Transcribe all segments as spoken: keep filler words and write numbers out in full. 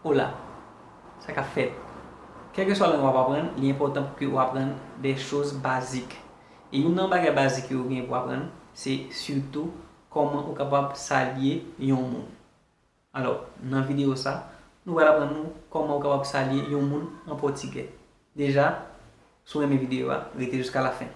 Hola, sa k ap fèt? Kèlkeswa lang w ap aprann, li enpòtan pou ke w aprann de choz bazik. E youn nan bagay bazik yo ou gen pou aprann, se sitou kòman ou kapab salye yon moun. Alò, nan videyo sa, nou pral aprann nou kòman ou kapab salye yon moun an pòtigè. Deja, si w renmen videyo a, rete jiska lafen.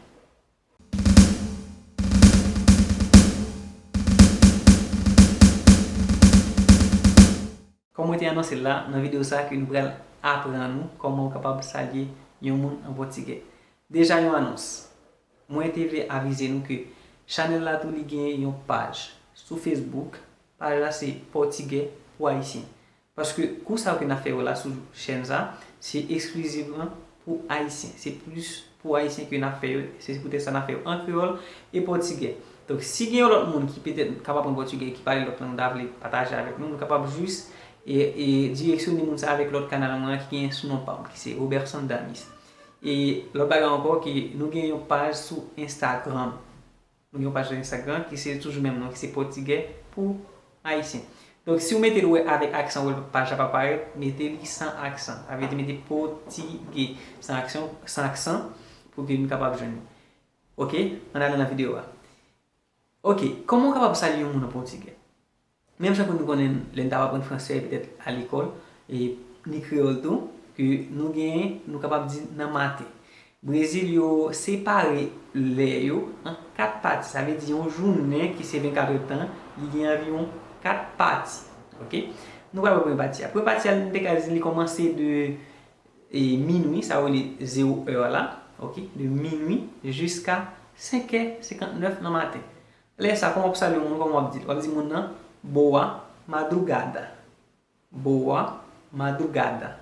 Kòm mwen te anonse l la, nan videyo sa ke nou pral aprann ou kòman ou kapab salye yon moun an pòtigè. Deja yon anons. Mwen te vle avize nou ke chanèl la tou li gen yon paj sou Facebook. Paj la se Pòtigè pou Ayisyen. Paske kou sa yo ke n ap fè yo la sou chèn sa, se eksklizivman pou Ayisyen. Se plis pou Ayisyen ke n ap fè yo. Se poutèt sa n ap fè yo an kreyòl e pòtigè. Donk, si gen yon lòt moun ki petèt k ap aprann pòtigè, ki pale lòt lang, ta vle pataje avèk nou, nou kapab jis, e, e direksyone moun sa avèk lòt kanal mwen an ki gen sou non pa m, ki se Roberson Damis. E lòt bagay ankò, ke nou gen yon paj sou Instagram. Nou gen yon paj sou Instagram ki se toujou menm non, ki se Pòtigè pou Ayisyen. Donk, si w mete l wè avèk aksan, w wè paj la pa parèt, mete li san aksan. Sa vle di mete Pòtigè san aksan, san aksan, pou ke nou kapab jwenn li. Oke, ann ale nan videyo a. Oke, kòman w kapab salye yon moun an pòtigè? Menm jan ke nou konnen lè n t ap aprann fransè, petèt a lekòl, e ni kreyòl tou, ke nou genyen, nou kapab di nan maten. Brezil yo separe lè yo an kat pati, sa vle di yon jounen ki se vennkat èdtan, li gen anviwon kat pati. Oke? Nou pral wè premye pati a. Premye pati a, nou te ka di li kòmanse de e minwi, sa yo rele zewo è la, oke, de minwi jiska senk è senkantnèf nan maten. Lè sa, kòman w ap salye yon moun, kòman w ap di l? W ap di moun nan, boa madrugada. Boa madrugada.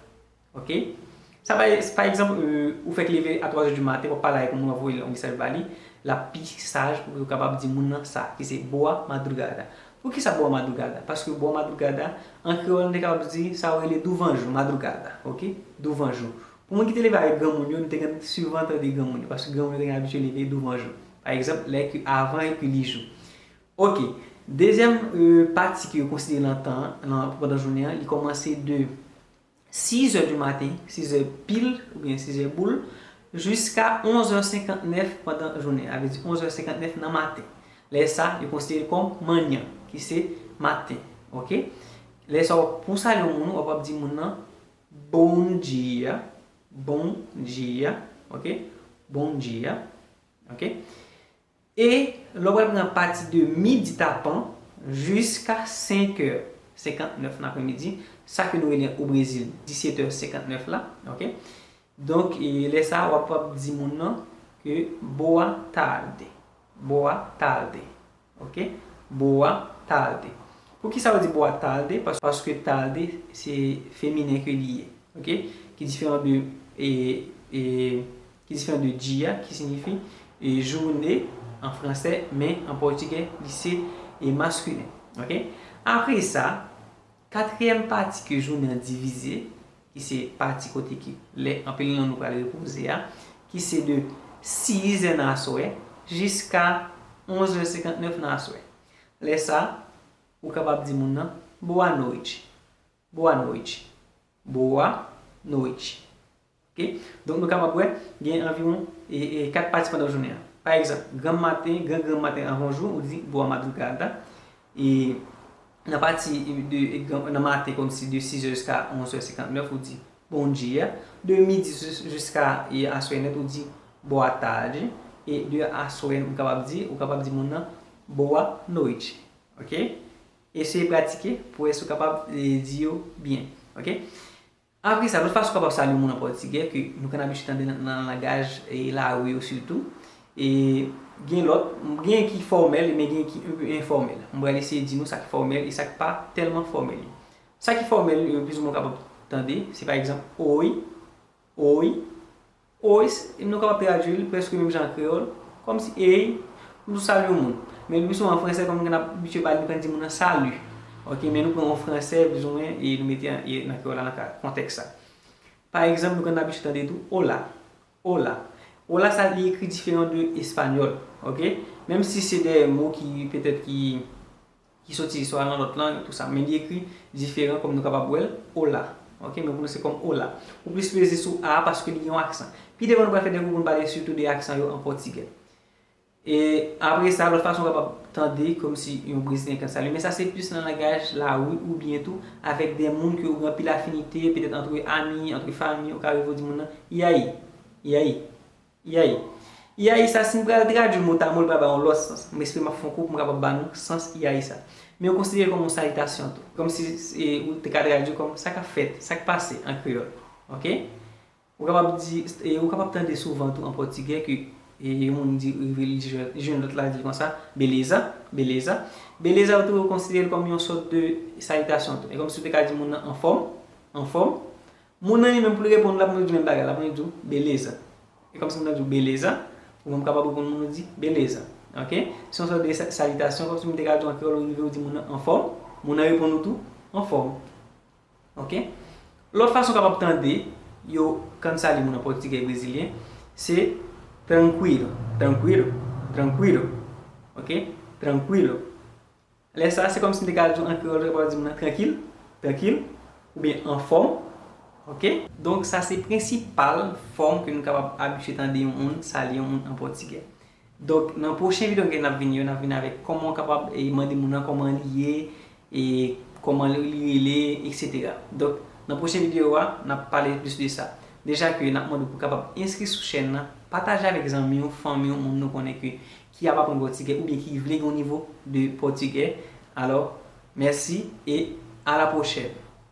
Oke? Sa pa, pa egzanp, e, ou fèk leve a twa zè di maten, w ap pale avèk yon moun, w ap voye yon mesaj ba li, l ap pi saj pou ke w kapab di moun nan sa, ki se boa madrugada. Poukisa boa madrugada? Paske boa madrugada, an kreyòl, nou te kapab di sa yo rele douvanjou, madrugada, oke? Douvanjou. Pou moun ki te leve avèk granmoun yo, nou te konn souvan tande granmoun yo, paske granmoun yo te konn abitye leve douvanjou. Pa egzanp, lè ke avan e ke li jou. Oke. Dezyèm, e, pati ke yo konsidere nan tan an, nan, pandan jounen an, li kòmanse de sizè di maten, sizè pil oubyen sizè boul, jiska onzè senkantnèf pandan jounen, sa vle di onzè senkantnèf nan maten. Lè sa, yo konsidere l kòm manyan, ki se maten. Oke? Lè sa, w ap, pou w salye yon moun, w ap, w ap di moun nan, bom dia, bom dia, oke? Bom dia, oke? E lè w pral pran pati de midi tapan jiska senk è senkantnèf nan apremidi, sa ke nou rele o Brezil disèt è senkantnèf la, oke? Donk, e lè sa a, w ap, w ap di moun nan ke boa tarde, boa tarde, oke? Boa tarde. Poukisa yo di boa tarde? Pas-, paske tarde se feminen ke li ye, oke? Ki diferan de, e, e, ki diferan de dia, ki siyifi, e, journée an fransè, men an pòtigè, li se, e, maskilen. Oke? Apre sa, katriyèm pati ke jounen an divize, ki se pati kote ke lè anpil nan nou pral repoze a, ki se de sizè nan aswè jiska onzè senkantnèf nan aswè. Lè sa, ou kapab di moun nan, boa noite. Boa noite. Boa noite. Oke? Donk, nou kapab wè, gen anviwon, e, e, kat pati pandan jounen an. Pa egzanp, granm maten, gran granm maten anvan jou, ou di boa madrugada. E nan pati de, e, gran, nan maten, kòmsi de sizè jiska onzè senkantnèf, ou di bom dia. De midi jis-, jiska, e, aswè nèt, ou di boa tarde. E de aswè, ou kapab di, ou kapab di moun nan boa noite. Oke? Eseye pratike pou wè si w kapab, e, di yo byen. Oke? Apre sa, lòt fason w kapab salye yon moun an pòtigè ke nou konn abitye tande nan, nan langaj, e, lari yo sitou. E gen lòt, gen ki fòmèl, men gen ki un peu enfòmèl. Mwen pral eseye di nou sa ki fòmèl e sa ki pa tèlman fòmèl yo. Sa ki fòmèl, e, plizoumwen w kapab tande, se pa egzanp, oi, oi, oi, s-, nou kapab tradui l prèske menm jan an kreyòl, kòmsi ey, pou nou salye yon moun. Men pi souvan an fransè, kòm nou konn abitye pale, nou konn di moun nan salut. Oke, men nou pran yon fransè, plizoumwen, e nou mete an, e nan kreyòl la, nan ka, kontèks sa. Pa egzanp, nou konn abitye tande tou, hola, hola. Hola sa, li ekri diferan de espanyòl, oke? Menm si se de mo ki, petèt ki, ki soti swa nan lòt lang, tou sa. Men li ekri diferan, kòm nou kapab wè l, hola. Ok, mwen pwononse kòm hola. Ou plis peze sou A a paske li gen yon aksan. Pi devan nou pral fè dekou pou n pale sitou de aksan yo an pòtigè. E apre sa, lòt fason w kapab tande kòmsi yon Brezilyen k ap salye. Men sa se plis nan langaj lari oubyen tou avèk de moun ke ou gen anpil afinite, petèt antre ami, antre fanmi, ou ka rive w di moun nan, e aí, e aí, e aí. E aí sa, si m pral tradui l motamo, li pral ba yon lòt sans. M espere m ap fè yon kou pou m kapab ba nou sans e aí sa. Men yo konsidere l kòm yon salitasyon tou. Kòmsi e, ou te ka tradui kòm sa k ap fèt, sa k pase an kreyòl. Ok? Ou kapab di, e, ou kapab tande souvan tou an pòtigè ke e, yon moun di, rive li jwenn jwenn lòt la, di l konsa, beleza, beleza. Beleza, ou tou konsidere l kòm yon sòt de salitasyon tou. E kòmsi ou te ka di moun nan anfòm, anfòm. Moun nan li menm pou li reponn, l ap di menm bagay, l ap di w, beleza. E kòmsi moun nan di w, beleza, ou menm kapab reponn moun ou di, beleza. Ok? Se yon sòt de sa- salitasyon, kòmsi moun te ka di w an kreyòl, ou rive ou di moun nan anfòm, moun nan reponn ou tou, anfòm. Ok? Lòt fason w kapab tande yo kan salye moun an pòtigè brezilyen, se tranquilo, tranquilo, tranquilo. Ok? Tranquilo. Lè sa, se kòmsi m te ka di w an kreyòl, ou kapab di moun nan trankil, trankil, oubyen anfòm. Ok? Donk, sa se prensipal fòm ke nou kapab abitye tande yon moun salye yon moun an pòtigè. Donk, nan pwochen videyo ke n ap vini yo, n ap vini avèk kòman w kapab e, mande moun nan kòman li ye, e kòman li rele, etsetera. Donk, nan pwochen videyo a, n ap pale plis de sa. Deja ke n ap mande w pou w kapab enskri sou chèn nan, pataje avèk zanmi w, fanmi w, moun nou konnen ke, ki ap aprann pòtigè oubyen ki vle gen yon nivo de pòtigè. Alò, mèsi e a la pwochèn.